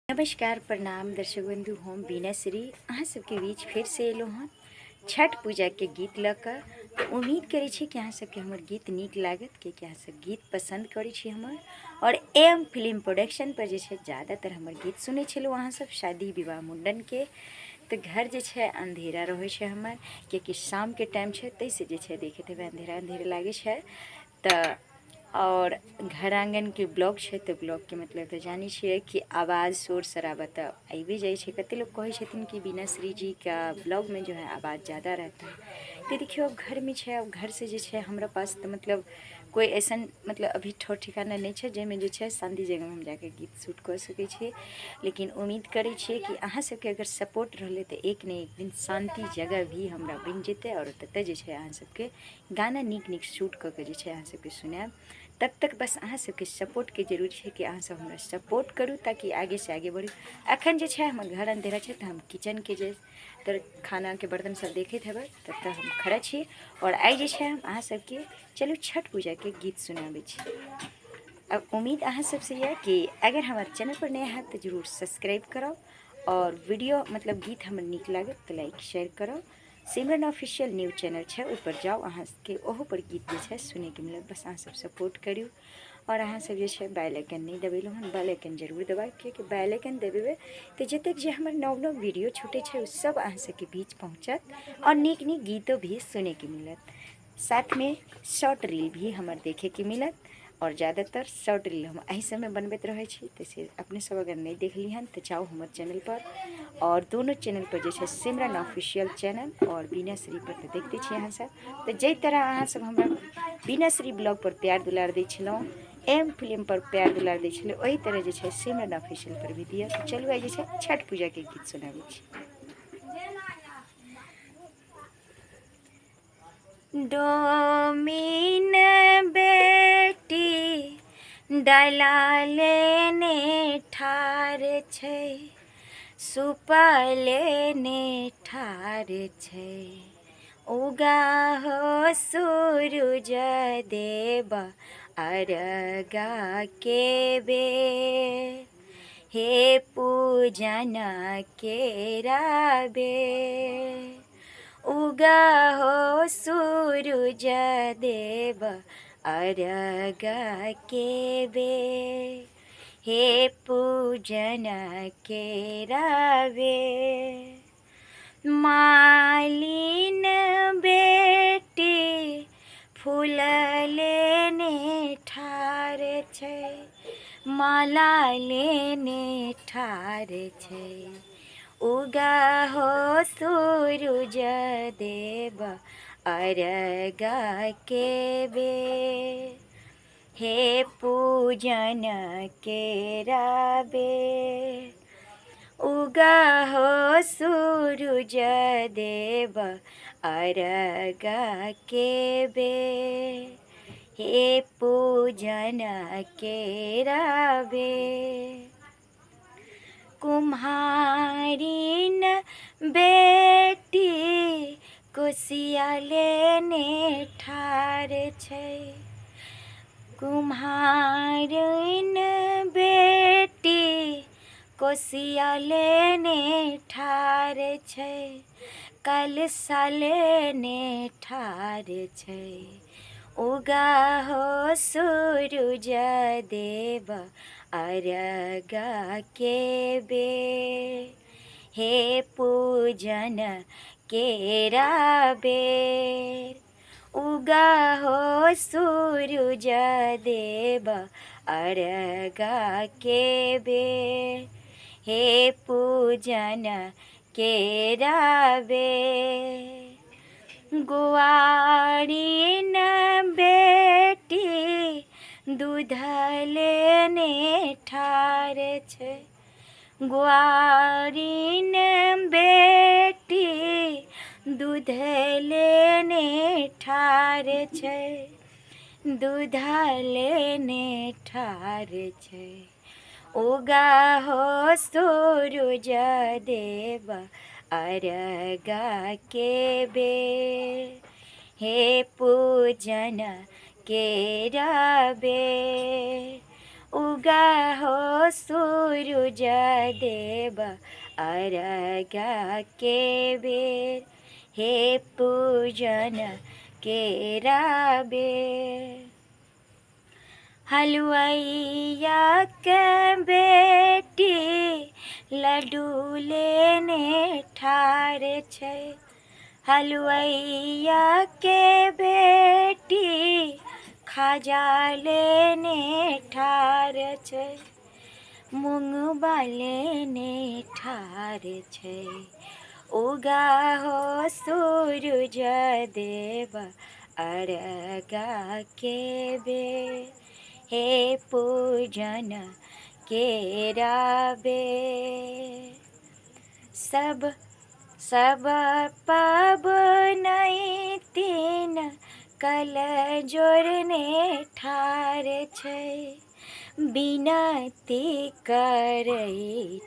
नमस्कार प्रणाम दर्शक बंधु, हम बीना श्री अहाँ सबके बीच फिर से एलहुँ हँ छठ पूजाके गीत लऽ कऽ। तऽ उम्मीद करै छी कि अहाँ सबके हमर गीत नीक लागत, कियाकि अहाँ सब गीत पसन्द करै छी हमर। और एम फिल्म प्रोडक्शन पर जे छै ज़्यादातर हमर गीत सुनै छलहुँ अहाँ सब शादी विवाह मुण्डनके। तऽ घर जे छै अंधेरा रहै छै हमर, कियाकि शामके टाइम छै, ताहिसँ जे छै देखैत हेबै अंधेरा अंधेरा लागै छै। तऽ और घर आँगनके ब्लॉग छै, तऽ ब्लॉगके मतलब तऽ जानै छियै कि आवाज़ शोर शराबा तऽ आबि जाइ छै। कते लोग कहै छथिन कि बीना श्री जी का ब्लॉग में जो है आवाज़ ज़्यादा रहता है। तऽ देखियौ अब घरमे छै, अब घरसँ जे छै हमरा पास तऽ मतलब कोइ अइसन मतलब अभी ठौर ठिकाना नहि छै जाहिमे जे छै शान्ति जगहमे हम जाके गीत शूट कऽ सकै छियै। लेकिन उम्मीद करै छियै कि अहाँ सबके अगर सपोर्ट रहलै तऽ एक ने एक दिन शान्ति जगह भी हमरा बनि जेतै और ततऽ जे छै अहाँ सबके गाना नीक नीक शूट कऽ के जे छै अहाँ सबके सुनायब। तब तक बस अहाँ सबके सपोर्टके जरूरी छै कि अहाँ सब हमरा सपोर्ट करू ताकि आगेसँ आगे बढ़ू। अखन जे छै हमर घर अंधेरा छै, तऽ हम किचनके जे तर खानाके बर्तन सब देखैत हेबै तब हम खड़ा छी। और आइ जे छै हम अहाँ सबके चलू छठ पूजाके गीत सुनाबै छी। अब उम्मीद अहाँ सबसे यऽ कि अगर हमारे चैनल पर नया है तो जरूर सब्सक्राइब करो और वीडियो मतलब गीत हमर नीक लागत तो लाइक शेयर करो। सिमरन ऑफिशियल न्यूज चैनल छै, ओहि पर जाउ, अहाँके ओहो पर गीत जे छै सुनैके मिलत। बस अहाँ सब सपोर्ट करू और अहाँ सब जे छै बेल आइकन नहि दबेलहुँ हन, बेल आइकन जरूर दबाउ, कियाकि बेल आइकन दबेबै तऽ जतेक जे हमर नव नव वीडियो छूटै छै ओ सब अहाँ सबके बीच पहुँचत और नीक नीक गीतो भी सुनैके मिलत। साथमे शॉर्ट रील भी हमर देखैके मिलत और ज़्यादातर शॉर्ट रील हम एहि समय बनबैत रहै छी, तऽ से अपने सब अगर नहि देखली हन तऽ जाउ हमर चैनल पर। और दोनों चैनल पर जे छै सिमरन ऑफिशियल चैनल और बीना श्री पर तऽ देखते छी अहाँ सब। तऽ जाहि तरह अहाँ सब हमरा बीना श्री ब्लॉग पर प्यार दुलार दै छलहुँ, एम फिल्म पर प्यार दुलार दै छलहुँ, ओहि तरह जे छै सिमरन ऑफिशियल पर भी दिअ। तऽ चलू आइ जे छै छठ पूजाके गीत सुनाबै छी। डोमिन बेटी डाला लेने ठार छै, सुपा लेने ठार छै, उगा हो सूरज देव अर्घा के बेर, हे पूजन केरा बेर, उगा हो सूरज देव अर्घा के बेर, हे पूजन केरा बेर। मालिन बेटी फूल लेने ठार छै, माला लेने ठार छै, उगा हो सूरज देव अर्घा के बेर, हे पूजन केरा बेर, उगा हो सूरज देव अर्घा के बेर, हे पूजन केरा बेर। कुम्हारिन बेटी कोसिया लेने ठार छै, कुम्हारिन बेटी कोसिया लेने ठार छै, कलशा लेने ठार छै, उगा हो सूरज देव अर्घा के बेर, हे पूजन केरा बेर, उगा हो सूरज देव अर्घा के बेर, हे पूजन केरा बेर। गुआरिन बेटी दूध लेने ठार छै, गुआरिन बेटी दूध लेने ठार छै, दूध लेने ठार छै, उगा हो सूरज देव अर्घा के बेर, हे पूजन केरा बेर, उगा हो सूरज देव अर्घ के बेर, हे पूजन केरा बेर। हलुवैया के बेटी लड्डू लेने ठाढ़ छै, हलुवैया के बेटी खाजा लेने ठाढ़ छै, मूँगबा लेने ठाढ़ छै। उगा हो सूरज देव अर्घ के बेर, हे पूजन केरा बेर। सब सब पबनैतिन कल जोड़ने ठाढ़ छै, विनती करै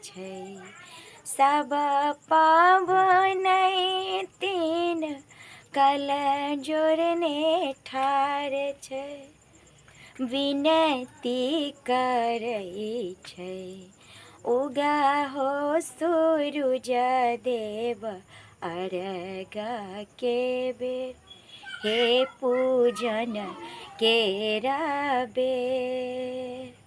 छै। सब पबनैतिन कल जोड़ने ठाढ़ छै, विनती करै छै। उगा हो सूरज देव अर्घ के बेर, हे पूजन केरा बेर।